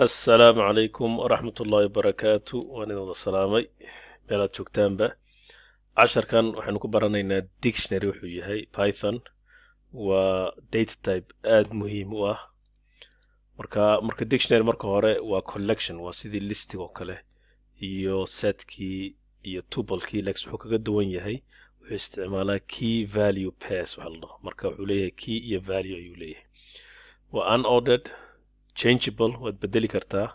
Assalaamu calaykum waraxmatullaahi wabarakaatu. Waan idin wada salaamay meelaad joogtaanba. Casharkan waxaynu ku baranaynaa dictionary wuxuu yahay. Python waa data type aada muhiim u ah. Marka dictionary marka hore waa collection, waa sidii listig oo kale iyo setkii iyo tuplekii, lex wuxuu kaga duwan yahay wuxuu isticmaalaa key value pairs waxa la dhaho. Marka wuxuu leeyahay key iyo value ayuu leeyahay. Waa unordered, changeable, waad bedeli kartaa,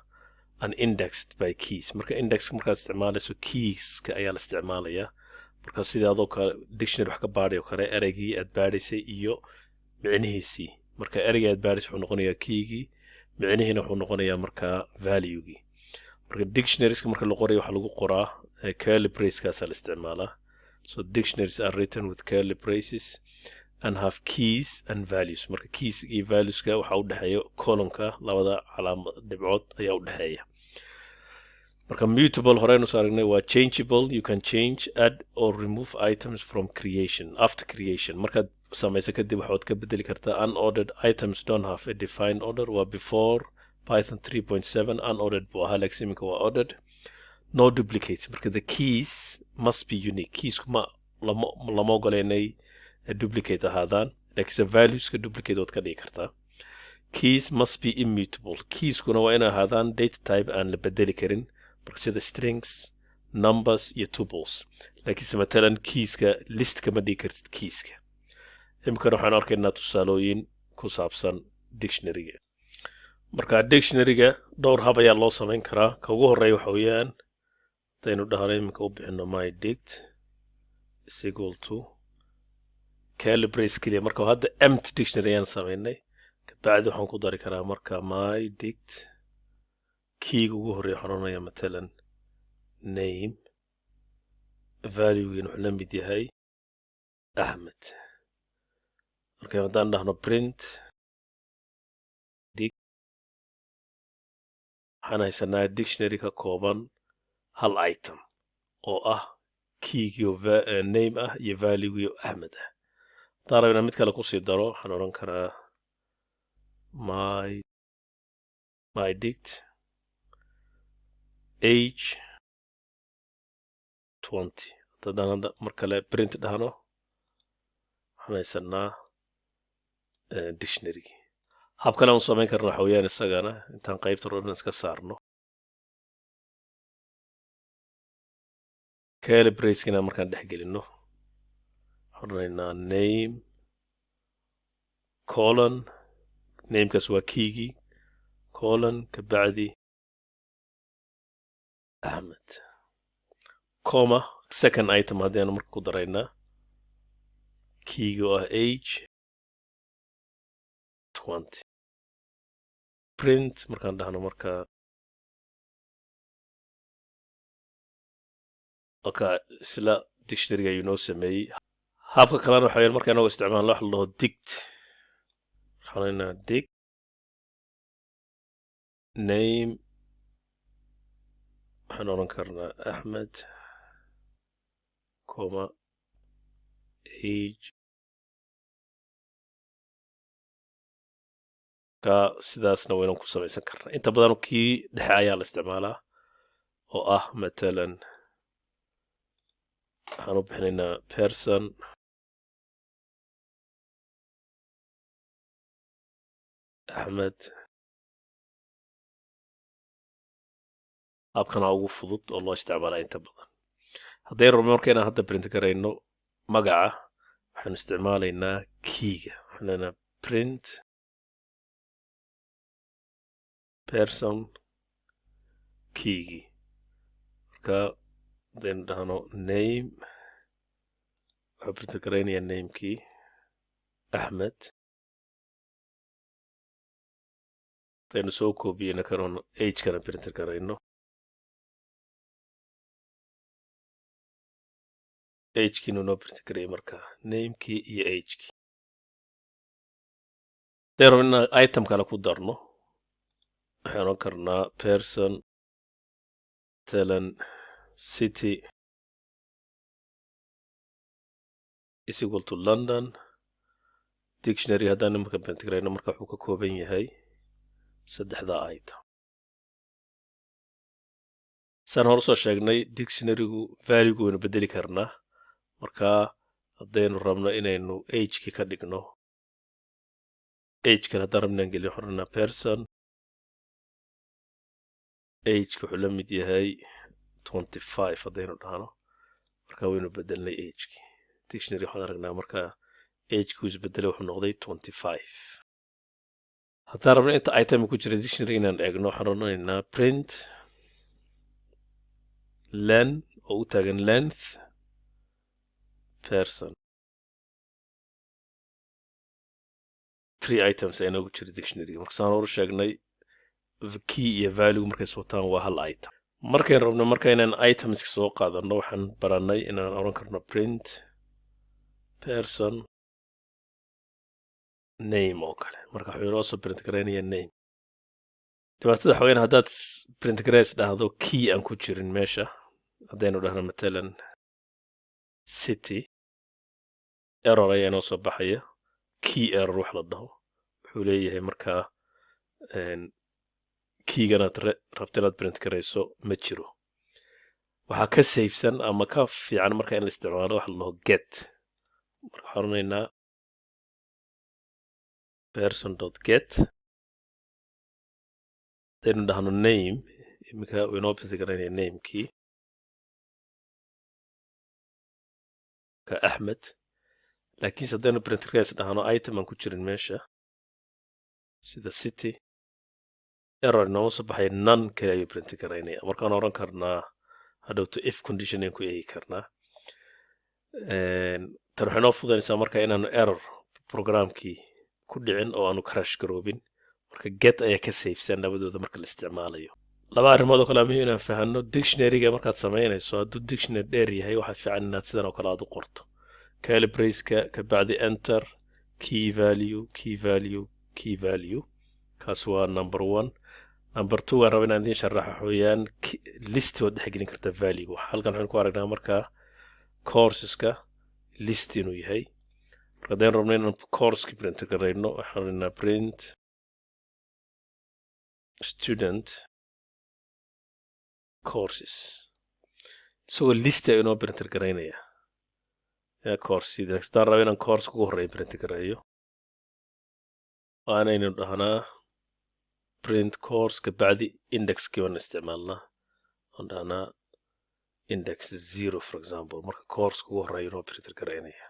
and indexed by keys. Marka index markaad isticmaalayso, keyska ayaa la isticmaalayaa. Marka sidii adoo kale dictionary wax ka baadhay oo kale, ereygii aad baadhaysay iyo micnihiisii. Marka ereygii aad baadhaysay wuxuu noqonayaa keygii, micnihiina wuxuu noqonayaa markaa valuegii. Marka dictionarieska marka la qorayo, waxaa lagu qoraa curly bracekaasaa la isticmaalaa. So dictionaries are written with curly braces and have keys and values. Marka keys iyo valueska waxaa u dhexeeya colonka, labada calaama dhibcood ayaa u dhexeeya. Marka mutable horeynu soo aragnay, waa changeable. You can change, add or remove items from creation, after creation. Markaad samayso kadib waxaad ka bedeli kartaa. Unordered items don't have a defined order. Waa before Python 3.7 unordered buu ahaa, laakiin iminka waa ordered. No duplicates. Marka the keys must be unique. Keysku ma lama ogola inay duplicate ahaadaan, laakiinse valueska duplicate waad ka dhigi kartaa. Keys must be immutable. Keyskuna waa inay ahaadaan data type aan la bedeli karin, marka sida strings, numbers iyo tuples. Laakiinse matalan keyska list kama dhigi kartid keyska. Iminkana waxaan arkaynaa tusaalooyin ku saabsan dictionaryga. Marka dictionaryga dhowr hab ayaa loo samayn karaa. Ka ugu horreeya waxa weeyaan hadaynu dhahno iminka u bixino my dict is equal to curly brace keliya. Marka hadda empty dictionary ayaan samaynay. Kabacdi waxaan ku dari karaa marka my dict, keyga ugu horreeya waxaan odhanayaa matalan name, valuegiina wuxuu la mid yahay Axmed. Marka haddaan dhahno print dict, waxaan haysanaa dictionary ka kooban hal item oo ah keygii oo name ah iyo valuegii oo Axmed ah. Haddaan rabo inaan mid kale kusii daro, waxaan odhan karaa my dict age 20. Haddaan hadda mar kale print dhahno, waxaan haysanaa dictionary. Hab kale aan samayn karna waxa weeyaan isagana intaan qaybta oo dhan iska saarno, curly bracekina markaan dhex gelino, waxaan odhanaynaa name colon, namekaas waa keygii, colon, kabacdi Axmed, comma, second item haddii aanu marka ku daraynaa keyga oo ah age 20. Print markaan dhahno marka, okay, isla dictionaryga ayuu noo sameeyey. Habka kalena waxa weeyaan marka inagoo isticmaalno waxa la dhaho dict. Waxaan odhanaynaa dict name, waxaan odhan karnaa Axmed, comma, age. Ka sidaasna waynan ku samaysan karnaa. Inta badan kii dhexe ayaa la isticmaalaa oo ah matalan waxaan u bixinaynaa person Axmed. Habkana ugu fudud oo loo isticmaalaa inta badan. Hadday rabno marka inaan hadda print garayno magaca, waxaanu isticmaalaynaa keyga. Waxaan leenaha print person keygii. Marka hadaynu dhahno name, waxuu print garaynayaa namekii Axmed. Hadaynu soo koobiyeyno kanoon agekana print garayno, agekiinu noo print garayay marka namekii iyo agekii. Hadaynu rabno inaan item kale ku darno, waxaan oran karnaa person matalan city is equal to London. Dictionary haddaan imanka print garayno, marka wuxuu ka kooban yahay saddexdaa item. Saan hore soo sheegnay, dictionarygu valuegu waynu bedeli karnaa. Marka haddaynu rabno inaynu ageki ka dhigno, agekan haddaan rabno inaan geliyo, waxaan rabnaa person ageka wuxuu la mid yahay 25 haddaynu dhahno, marka waynu bedelnay ageki. Dictionary waxaan aragnaa marka ageki uu isbedelay, wuxuu noqday 25. Haddaan rabno inta item ku jira dictionary inaan eegno, waxaan odhanaynaa print len oo u taagan length person. Three items ayaa inoogu jira dictionary. Marka saan horu sheegnay, key iyo value markay wataan waa hal item. Markayn rabno marka inaan itemska soo qaadano, waxaan baranay inaan oran karno print person name oo kale. Marka wuxuu inoo soo print garaynaya name. Dhibaatada waxa weyaan, haddaad print garays dhahdo key aan ku jirin meesha, haddaynu dhahno matalan city, error ayaa inoo soo baxaya, key error wax la dhaho. Wuxuu leeyahay markaa keyganaad rabta inaad print garayso ma jiro. Waxaa ka safesan ama ka fiican marka in la isticmaalo waxa la dhaho get. Marka waxaan odhanaynaa person dot get. Haddaynu dhahno name, iminka uu inoo print garaynaya namekii ka Axmed. Laakiinse haddaynu print garays dhahno item aan ku jirin meesha sida city, error inooma soo baxay, none kale ayuu print garaynaya. Markaan oran karnaa hadhowto if condition ayaan ku eegi karnaa. Tan waxay noo fududaynaysaa marka inaanu error programkii ku dhicin oo aanu crash garoobin. Marka get ayaa ka safesan labadooda marka la isticmaalayo. Laba arrimood oo kale muhiim inaan fahanno: dictionaryga markaad samaynayso, hadduu dictionary dheer yahay, waxaa fiican inaad sidan oo kale aad u qorto, curly braceka kabacdi enter, key value, key value, key value. Kaas waa number one. Number two waan raba inaan idiin sharaxo weeyaan list waad dhex gelin kartaa value. Halkan waxaynu ku aragnaa markaa courseska list inuu yahay. Marka haddaynu rabno inaan courseski print garayno, waxaan rabnaa print student courses, isagoo list ayuu inoo print garaynaya ya course. Haddaan rabo inaan course ugu horreeya print gareeyo, waanaynu dhahnaa print course, kabacdi indexkii waan isticmaalnaa, waan dhahnaa index 0, for example. Marka course ugu horreeya inoo print garaynaya,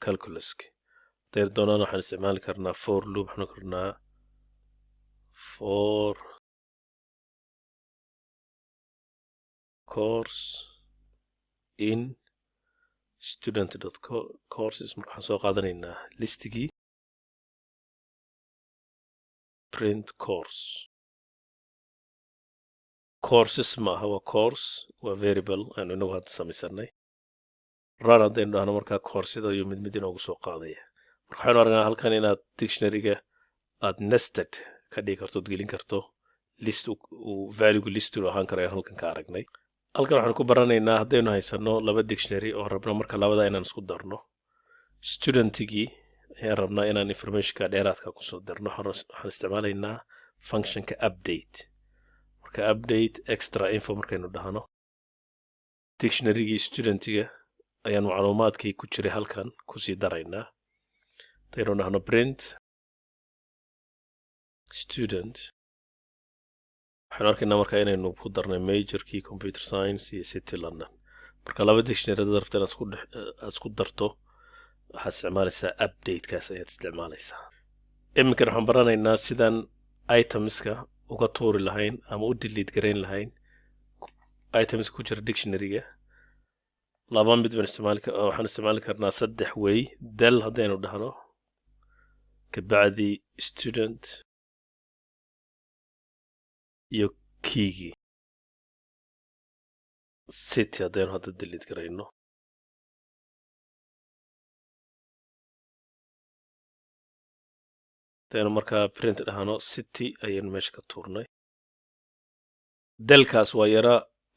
calculuski. Haddaynu doonaan waxaan isticmaali karnaa for loop. Waxaan karnaa for course in student dot courses. Marka waxaan soo qaadanaynaa listigii, print course. Courses ma aha, waa course, waa variable aynu inagu hadda samaysanay. Run haddaynu dhahno, markaa koorsida ayuu mid mid inoogu soo qaadaya. Marka waxaynu aragnaa halkan inaad dictionaryga aad nested ka dhigi karto, od gelin karto list, uu valuegu list uu ahaan karo ayaan halkan ka aragnay. Halkan waxaan ku baranaynaa haddaynu haysano laba dictionary oo rabno marka labada inaan isku darno, studentigii ayaan rabnaa inaan informationka dheeraadka kusoo darno, waxaan isticmaalaynaa functionka update. Marka update extra info markaynu dhahno, dictionarygii studentiga ayaan macluumaadkii ku jiray halkan kusii daraynaa. Haddaynu dhahno print student, waxaynu arkaynaa marka inaynu ku darnay majorkii computer science iyo city London. Marka laba dictionary hadaad rabto inaad isku darto, waxaad isticmaalaysaa updatekaas ayaad isticmaalaysaa. Iminkan waxaan baranaynaa sidaan itemska uga tuuri lahayn ama u delete garayn lahayn items ku jira dictionaryga. Laba mid baan isticmaali, waxaan isticmaali karnaa saddex way. Del haddaynu dhahno, kabacdi student iyo keygii city haddaynu hadda delete garayno, haddaynu markaa print dhahno, city ayaynu meesha ka tuurnay. Delkaas waa yara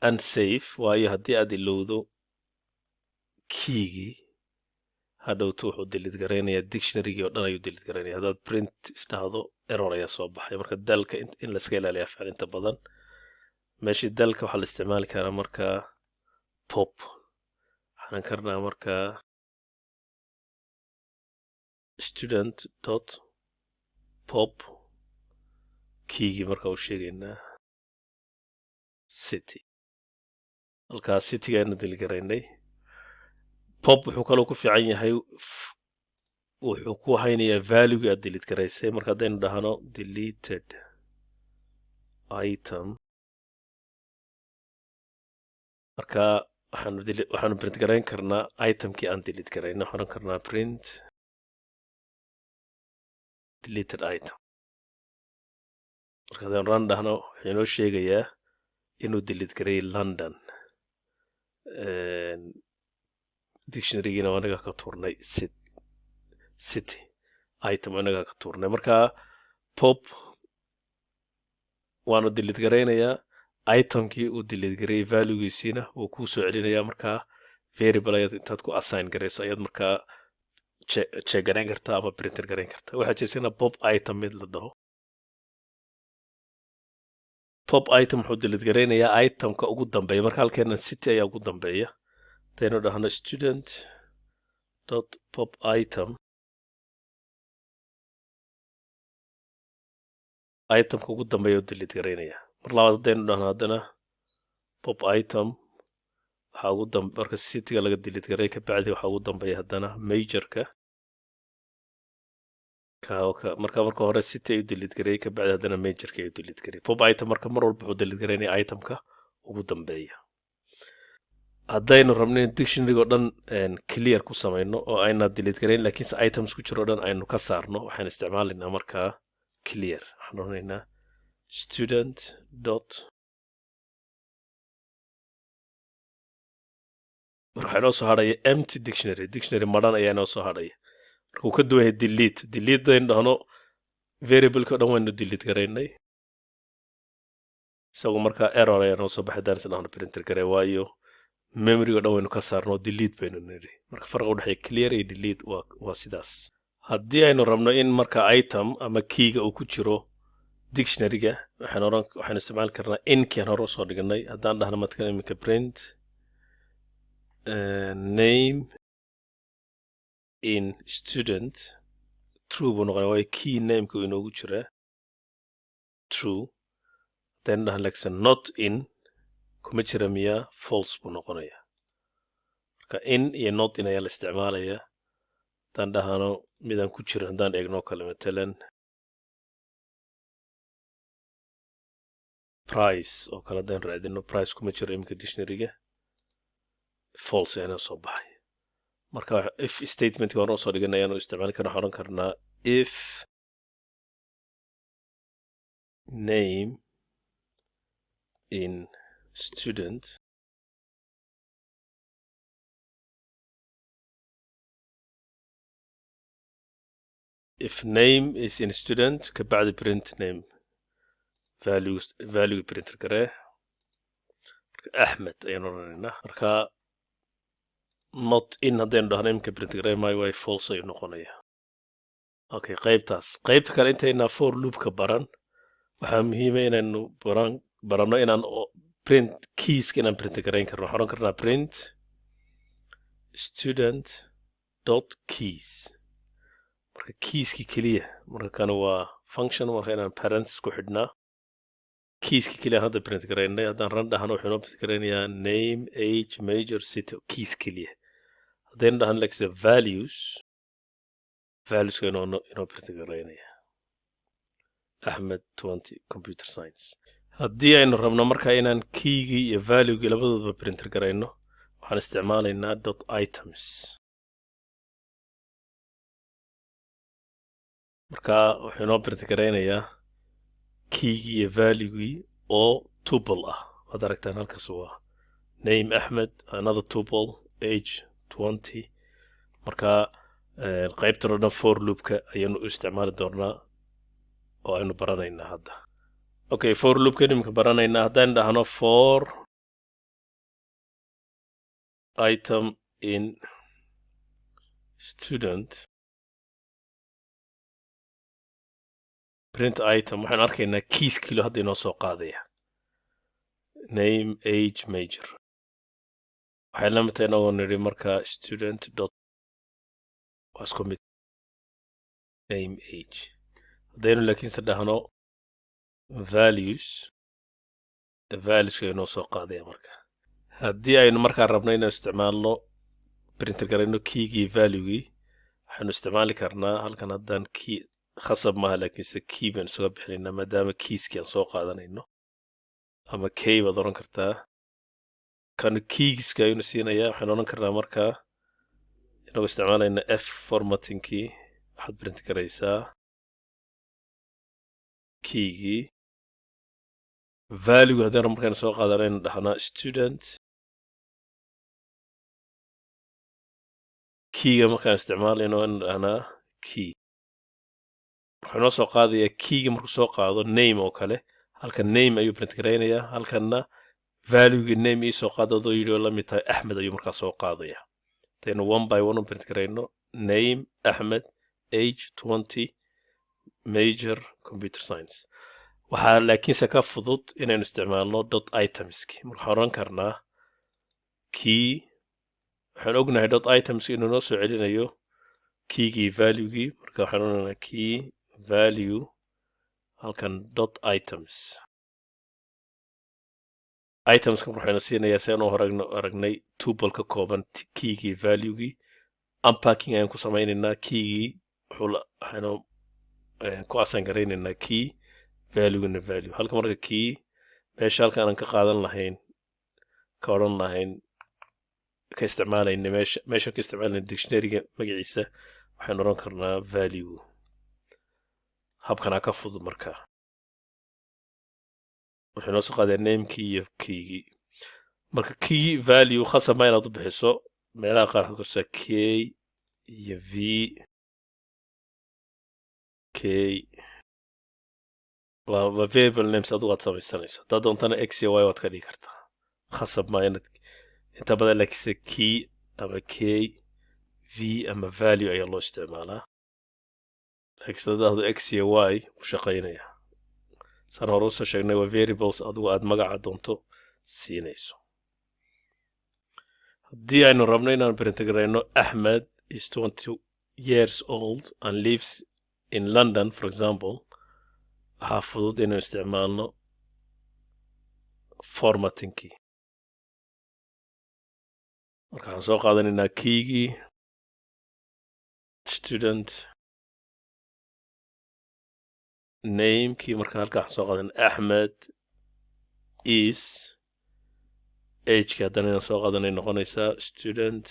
unsafe, waayo haddii aad ilowdo keygii, hadhowtu wuxuu delete garaynayaa dictionarygii oo dhan ayuu delete garaynaya. Haddaad print isdhahdo, error ayaa soo baxay. Marka delka in layska ilaaliyaa fiican inta badan. Meeshii delka waxaa la isticmaali karaa markaa pop. Waxaan karnaa markaa student.pop keygii markaa u sheegaynaa city. Halkaa cityga aynu delete garaynay. Pop wuxuu kaloo ku fiican yahay, wuxuu ku haynayaa valuegi aad delete garaysay. Marka haddaynu dhahno deleted item, marka waxaanu print garayn karnaa itemkii aan delete garaynay. Waxaan oran karnaa print deleted item. Marka haddaynu run dhahno, wuxuu inoo sheegayaa inuu delete gareeyay London. Dictionarygiina waa inaga ka tuurnay city item, inaga ka tuurnay. Marka pop waanu delete garaynayaa itemkii uu delete gareeyay, valuegiisiina wuu kuu soo celinayaa. Markaa variable ayaad intaad ku assign garayso ayaad markaa check garayn kartaa ama print garayn kartaa. Waxaa jeesana pop item mid la dhaho. Pop item wuxuu delete garaynayaa itemka ugu dambeeya. Marka halkeena city ayaa ugu dambeeya. Hadaynu dhahno student.pop item, itemka ugu dambeeya u delete garaynaya. Mar labaad haddaynu dhahno haddana pop item, waxaa ugu dambe marka cityga laga delete garay kabacdi waxaa ugu dambeeya haddana majorka. Marka hore city ayuu delete gareeyay, kabacdi haddana majorka ayuu delete gareeyay. Pop item marka mar walba wuxuu delete garaynaya itemka ugu dambeeya. Haddaynu rabno in dictionary oo dhan clear ku samayno oo ayna delete garayn, laakiinse items ku jiro o dhan aynu ka saarno, waxaan isticmaalaynaa markaa clear. Waxaan odhanaynaa student dot. Marka waxaa inoo soo hadhaya empty dictionary, dictionary madhan ayaa inoo soo hadhaya. Marka uu ka duwan yahay delete. Delete daynu dhahno, variableka o dhan waynu delete garaynay. Isagu markaa error ayaa noo soo baxay haddaan is dhahno print garee, waayo memory o dhan waynu ka saarno, delete baynu nidhi. Marka farqa udhexeeya clear iyo delete waa sidaas. Haddii aynu rabno in marka item ama keyga uu ku jiro dictionaryga, waxaan oran, waxaynu isticmaali karnaa inkian hore usoo dhignay. Haddaan dhahno matkan iminka print name in student, true buu noqonaya, waayo key nameka uu inoogu jiraa, true. Haddaynu dhahno laakiinse not in, kuma jira miyaa, false buu noqonaya. Marka in iyo not in ayaa la isticmaalayaa. Haddaan dhahno midaan ku jirin, haddaan eegno kale, matalan price oo kale haddaan raadino, price kuma jiro iminka dictionaryga, false ayaa inoo soo baxay. Marka if statementka hore usoo dhigan ayaanu isticmaali karna. Waxaan oran karnaa if name in student, if name is in student, kabacdi print name value, value print garee. Marka Axmed ayaan odhanaynaa. Marka not in haddaynu dhahno iminka print garee maayo, waayo false ayuu noqonaya. Okay, qaybtaas. Qaybta kale, intaynaa for loopka baran, waxaa muhiima inaynu baranno inaan print keyska inaan print garayn karno. Waxaan oran karnaa print student.keys. Marka keyski keliya, marka kana waa function, marka inaan parenthesis ku xidhnaa. Keyski keliya hadda print garaynay. Haddaan run dhahno, wuxuu inoo print garaynayaa name, age, major, city, keys keliya. Haddaynu dhahno like the values, valueska inoo print garaynaya Axmed 20, computer science. Haddii aynu rabno marka inaan keygii iyo valuegii labadoodaba print garayno, waxaan isticmaalaynaa dot items. Marka wuxuu inoo print garaynayaa keygii iyo valuegii oo tuple ah. Waad aragtaan, halkaas waa name Axmed, another tuple, age 20. Marka qaybtan oo dhan for loopka ayaanu u isticmaali doonaa oo aynu baranaynaa hadda. Okay, for loopka iminka baranaynaa. Haddaan dhahno for item in student, print item, waxaan arkaynaa keys kilo hadda inoo soo qaadaya. Name, age, major waxay la mid tahay inagoo nidhi marka student dot, waa isku mid name, age. Haddaynu laakiinse dhahno values, valueska inoo soo qaadaya. Marka haddii aynu markaa rabno inaynu isticmaalno print garayno keygii, valuegii, waxaynu isticmaali karnaa halkan. Haddaan key khasab maaha, laakiinse key baynu isaga bixinaynaa maadaama keyskii aan soo qaadanayno, ama key baad odhan kartaa. Kan keygiska aynu siinayaa. Waxaynu odhan karnaa markaa, inagoo isticmaalayna f formattingkii, waxaad print garaysaa keygii, value. Haddaynu markaynu soo qaadanaynu dhahnaa student keyga, markaan isticmaalayno inu dhahnaa key. Wuxuu noo soo qaadayaa keyga. Markuu soo qaado name oo kale, halkan name ayuu print garaynayaa, halkanna valuegii name ii soo qaado adoo yidhi oo la mid tahay Axmed ayuu markaa soo qaadaya. Hadaynu one by one u print garayno: name Axmed, age 20, major computer science. Waxaa laakiinse ka fudud inaynu isticmaalno dot itemski. Marka waxaan odhan karnaa key, waxaan ognahay dot items inuu noo soo celinayo keygii, valuegii. Marka waxaan odhanaynaa key value, halkan dot items. Itemska waxayna siinayaa, si aan u aragnay, tuple ka kooban keygii, valuegii. Unpacking ayaan ku samaynaynaa keygii, waxaynu ku assign garaynaynaa key, valuegana value. Halka marka key meesha halka aanan ka qaadan lahayn, ka odhan lahayn, ka isticmaalayna meesha ka isticmaalayna dictionaryga magaciisa, waxaynu odhan karnaa value. Habkanaa ka fudud. Markaa wuxuu noo soo qaadaa namekii iyo keygii. Marka key value khasab ma inaad u bixiso. Meelaha qaar waxaad korsaa k iyo v, k waa variable names adigu aad samaysanayso. Haddaad doontana x iyo y waad ka dhigi kartaa, khasab ma inaad inta badan, laakiinse key ama k, v ama value ayaa loo isticmaalaa. Laakiinse haddaad x iyo y u shaqaynaya, saan hore usoo sheegnay, waa variables adigu aad magaca doonto siinayso. Haddii aynu rabno inaan print garayno "Axmed is 20 years old and lives in London", for example, waxaa fudud inaynu isticmaalno formattingkii. Marka waxaan soo qaadanaynaa keygii, student namekii. Marka halka waxaan soo qaadanay Axmed is, agekii haddana inaan soo qaadanay noqonaysaa student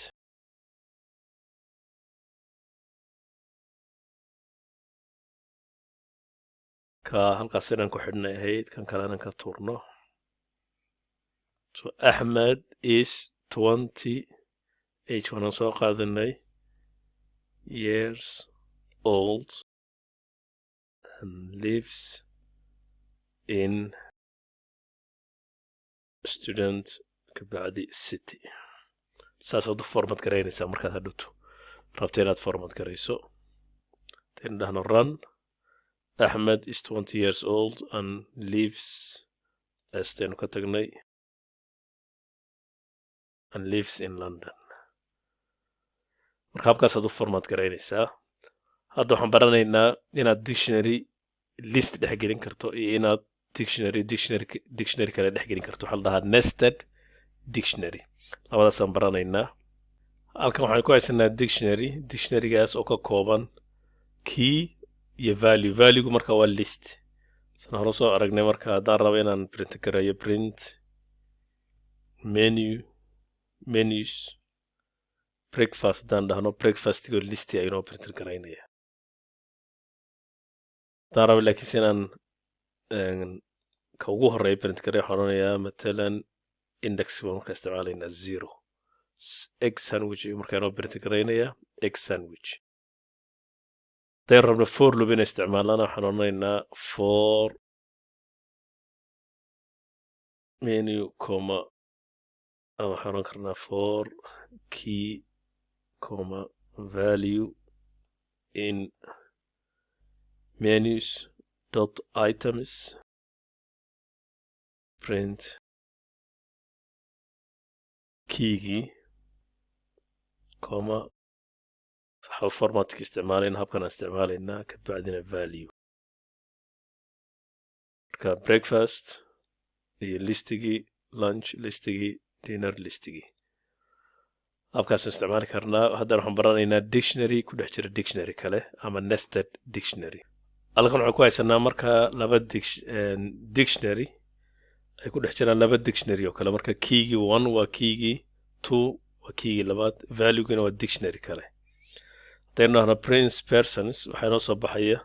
ka. Halkaas inaan ku xidhnay ahayd, kan kale inaan ka tuurno. So Axmed is 20, age waanaan soo qaadanay, years old and lives in student kabacdi city. Saasaad u format garaynaysaa markaad hadhowto rabto inaad format garayso. Hadaynu dhahno run, "Axmed is 20 years old and lives", staynu ka tagnay, "and lives in London". Marka habkaasaad u format garaynaysaa. Hadda waxaan baranaynaa inaad dictionary list dhex gelin karto iyo inaad dictionary kale dhex gelin karto. Waxaa la dhahaa nested dictionary. Labadaasaan baranaynaa. Halkan waxaan ku haysanaa dictionary, dictionarygaas oo ka kooban key iyo value. Valuegu marka waa list, san hore soo aragnay. Marka haddaan rabo inaan print gareeyo print menu, menus breakfast haddaan dhahno, breakfastigo listi aynoo print garaynaya. Haddaan rabo laakiinse inaan ka ugu horeeya print gareeyo, waxaan odhanayaa matalan index baan markaa isticmaalaynaa zero, egg sandwich ayuu markaa inoo print garaynaya, egg sandwich. Haddaynu rabno for loop inay isticmaalana, waxaan odhanaynaa for menu comma, ama waxaan odhan karnaa for key comma value in menus dot items print. Keygii comma, waxa formatka isticmaalayna habkan aan isticmaalaynaa, kabacdina value. Marka breakfast iyo listigii, lunch listigii, dinner listigii, habkaasaan isticmaali karnaa. Haddana waxaan baranaynaa dictionary ku dhex jira dictionary kale ama nested dictionary. Halkan waxaan ku haysanaa marka laba dictionary ay ku dhex jiraan laba dictionary oo kale. Marka keygii one waa keygii, two waa keygii labaad, valuegina waa dictionary kale. Haddaynu dhahno print persons, waxaa inoo soo baxaya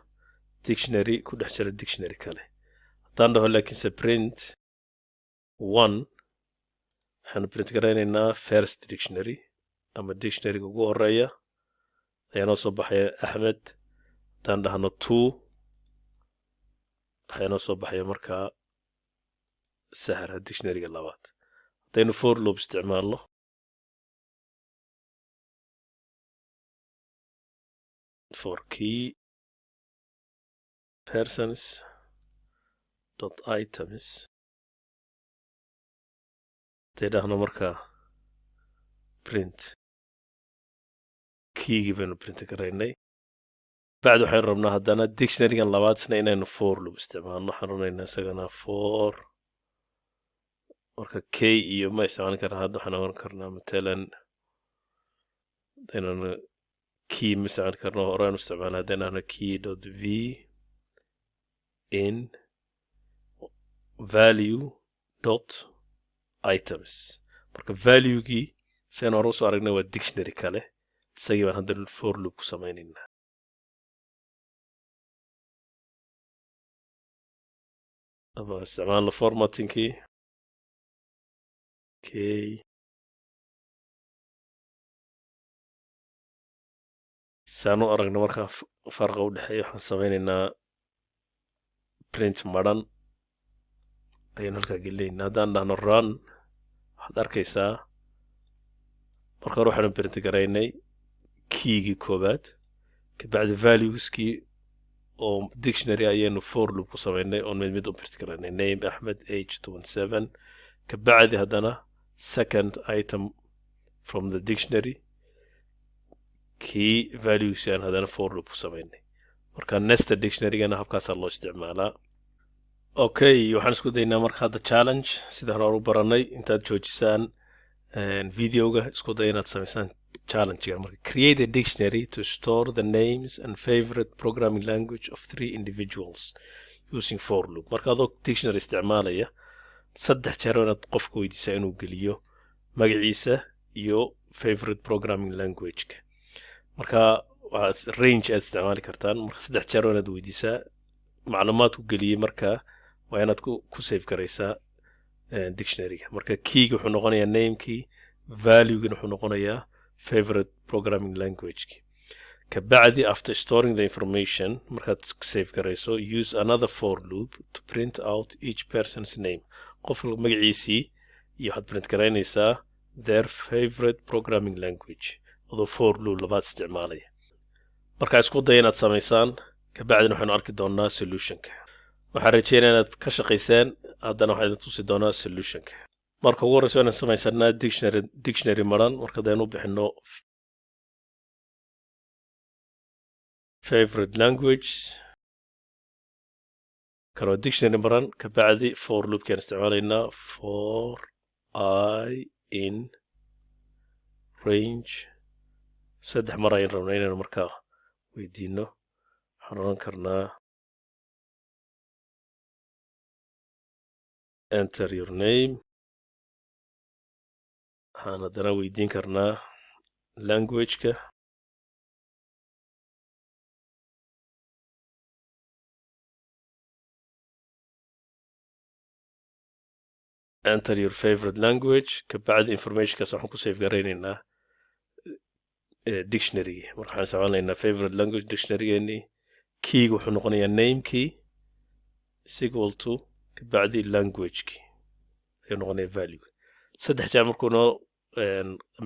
dictionary ku dhex jira dictionary kale. Haddaan dhaho laakiinse print one, waxaanu print garaynaynaa first dictionary ama dictionaryga ugu horeeya ayaa noo soo baxaya, Axmed. Haddaan dhahno two, waxaa inoo soo baxaya markaa Sahra, dictionaryga labaad. Haddaynu for loop isticmaalno, for key persons dot items, haday dhahno markaa print, keygii baynu print garaynay. Bacdi waxaynu rabnaa haddana dictionarygan labaad isna inaynu for loop isticmaalno. Waxaan rabnaynaa isagana for, marka key iyo ma isticmaalin karnaa. Hadda waxaan oran karnaa matalan haddaynan key ma isticmaali karno, horaan u isticmaala. Haddaynu dhahno key dot v in value dot items, marka valuegii sidaynu hore usoo aragnay waa dictionary kale, isagii baan hadda for loop ku samaynaynaa. Ama isticmaalno formattingkii key. Saan u aragno markaa farqa u dhexeeya, waxaan samaynaynaa print maran ayaynu halkaa gelinaynaa. Haddaan dhahno run, waxaad arkaysaa marka hore waxaanu print garaynay keygii koowaad, kabacdi valueskii oo dictionary ayaynu for loop ku samaynay oon mid mid u print garaynay: name Axmed, age 27. Kabacdi haddana second item from the dictionary, key values aan haddana for loop ku samaynay. Marka nested dictionarygana habkaasaa loo isticmaalaa. Okay, waxaan isku daynaa marka hadda challenge. Sidaan hore u baranay, intaad joojisaan videoga, isku day inaad samaysaan challenge. Marka create a dictionary to store the names and favorite programming language of three individuals using for loop. Marka adoo dictionary isticmaalaya, saddex jeer inaad qofka weydiisaa inuu geliyo magaciisa iyo favorite programming language-ka. Marka waa range aad isticmaali kartaan. Marka saddex jeer inaad weydiisaa macluumaadku geliyey, marka waa inaad ku save garaysaa dictionaryga. Marka keyga wuxuu noqonayaa namekii, valuegina wuxuu noqonayaa favorite programming languageki. Kabacdi, after storing the information, markaad save garayso, use another for loop to print out each person's name, qofka magaciisii iyo waxaad print garaynaysaa their favorite programming language, adoo for loop labaad isticmaalaya. Markaa isku daya inaad samaysaan, kabacdina waxaynu arki doonaa solutionka. Waxaan rajeynaya inaad ka shaqayseen. Haddana waxaan idin tusi doonaa solutionka. Marka ugu horreysa inaan samaysanaa dictionary, dictionary maran. Marka hadaynu u bixino favorite language, kan waa dictionary maran. Kabacdi for loopkaan isticmaalaynaa, for i in range. Saddex mar ayaan rabnaa inaynu markaa weydiino. Waxaan odhan karnaa "Enter your name." Waxaan haddana weydiin karnaa languageka. "Enter your favorite language." Kabacdi informationkaas waxaan ku save garaynaynaa dictionary. Marka waxaan isticmaalaynaa favorite language dictionarygeenii. Keyga wuxuu noqonayaa namekii is equal to, kabacdi languagekii ayuu noqonayaa value. Saddex jeer markuu noo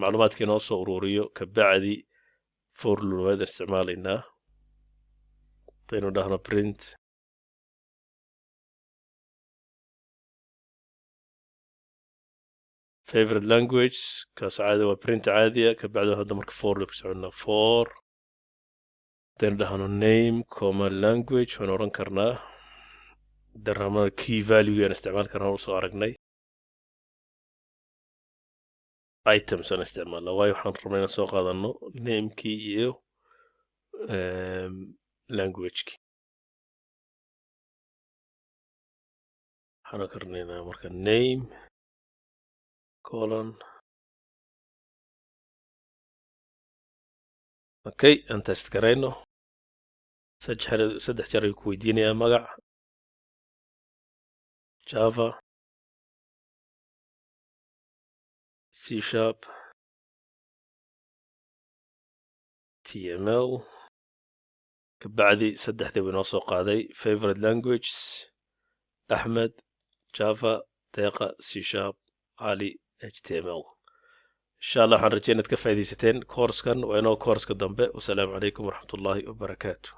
macluumaadkii noo soo ururiyo, kabacdi for loop isticmaalaynaa. Hadaynu dhahno print Favorite language kaas caadi waa print caadiya. Kabacdi hadda marka for loop soconnaa, for hadaynu dhahno name comma language, waan odhan karnaa darramada key value aan isticmaal karnaa, usoo aragnay items aan isticmaalna, waayo waxaan rabnaa inaan soo qaadano namekii iyo languagekii. Waxaan karnaynaa marka name colon. Okay, aan test garayno. Saddex jeer ayuu ku weydiinayaa magac: Java, C sharp, TML. Kabacdi saddexdii buu inoo soo qaaday favorite languages: Axmed Java, Deeqa C sharp, Cali HTML. Insha Allah waxaan rajay inaad ka faaidaysateen koorskan. Waa inoo koorska dambe. Wasalaamu calaykum waraxmatullaahi wabarakaatu.